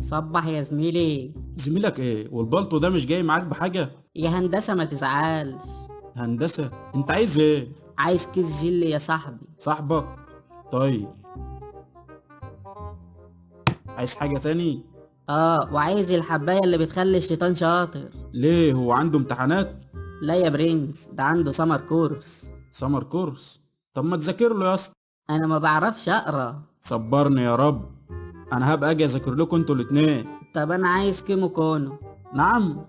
صبح يا زميلي. زميلك ايه؟ والبلطو ده مش جاي معاك بحاجة؟ يا هندسة ما تزعلش. هندسة؟ انت عايز ايه؟ عايز كيس جل يا صاحبي. صاحبك؟ طيب عايز حاجة تاني؟ اه، وعايز الحباية اللي بتخلي الشيطان شاطر. ليه، هو عنده امتحانات؟ لا يا برنس، ده عنده summer course. summer course؟ طب ما تذاكر له يا اسطى. انا ما بعرفش اقرا. صبرني يا رب، انا هبقى اجي اذاكر لكم انتوا الاتنين. طب انا عايز كيمو كونو. نعم؟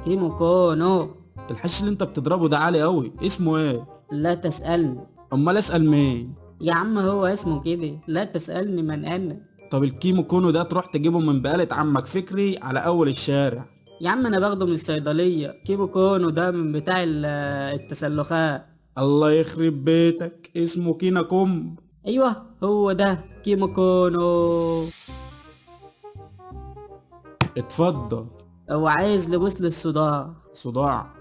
كيمو كونو. الحش اللي انت بتضربه ده عالي قوي، اسمه ايه؟ لا تسألني. امال اسأل مين؟ يا عم هو اسمه كده، لا تسألني من انا. طب الكيمو كونو ده تروح تجيبه من بقالة عمك فكري على اول الشارع. يا عم انا باخده من الصيدلية، كيمو كونو ده من بتاع التسلخات. الله يخرب بيتك، اسمه كينا كومب. ايوه هو ده كيمو كونو. اتفضل. هو عايز لبوس للصداع. صداع؟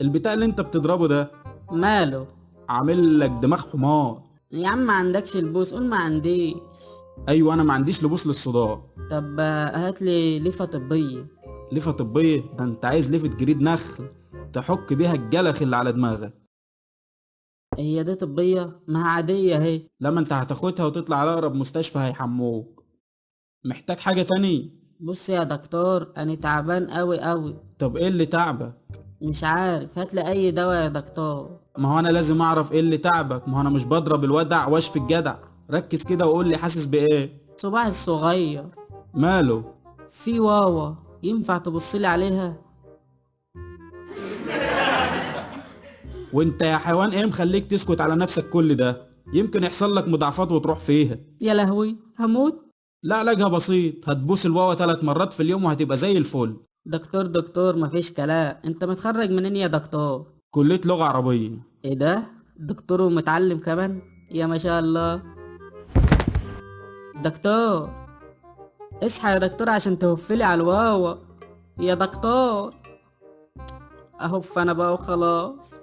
البتاع اللي انت بتضربه ده ماله؟ عامل لك دماغ حمار. يا عم ما عندكش البوس؟ قول ما عنديش. ايوه انا ما عنديش لبوس للصداع. طب هات لي ليفه طبيه. ليفه طبيه؟ ده انت عايز ليفه جريد نخل تحك بيها الجلخ اللي على دماغك. هي دي طبيه؟ ما هي عاديه اهي. لما انت هتاخدها وتطلع على اقرب مستشفى هيحموك. محتاج حاجه تاني؟ بص يا دكتور انا تعبان قوي قوي. طب ايه اللي تعبك؟ مش عارف، هات لي اي دواء يا دكتور. ما هو انا لازم اعرف ايه اللي تعبك، ما هو انا مش بضرب الودع واشفي الجدع. ركز كده وقول لي حاسس بايه. صباعي الصغير. ماله؟ في واوا، ينفع تبصلي عليها؟ وانت يا حيوان ايه مخليك تسكت على نفسك كل ده؟ يمكن يحصل لك مضاعفات وتروح فيها. يا لهوي هموت. لا علاجها بسيط، هتبوس الواوا 3 مرات في اليوم وهتبقى زي الفل. دكتور دكتور مفيش كلام، انت متخرج منين يا دكتور؟ كلية لغة عربية. ايه ده؟ دكتور ومتعلم كمان؟ يا ما شاء الله. دكتور اصحى يا دكتور عشان تهفلي على الواوا يا دكتور. اهف انا بقى وخلاص.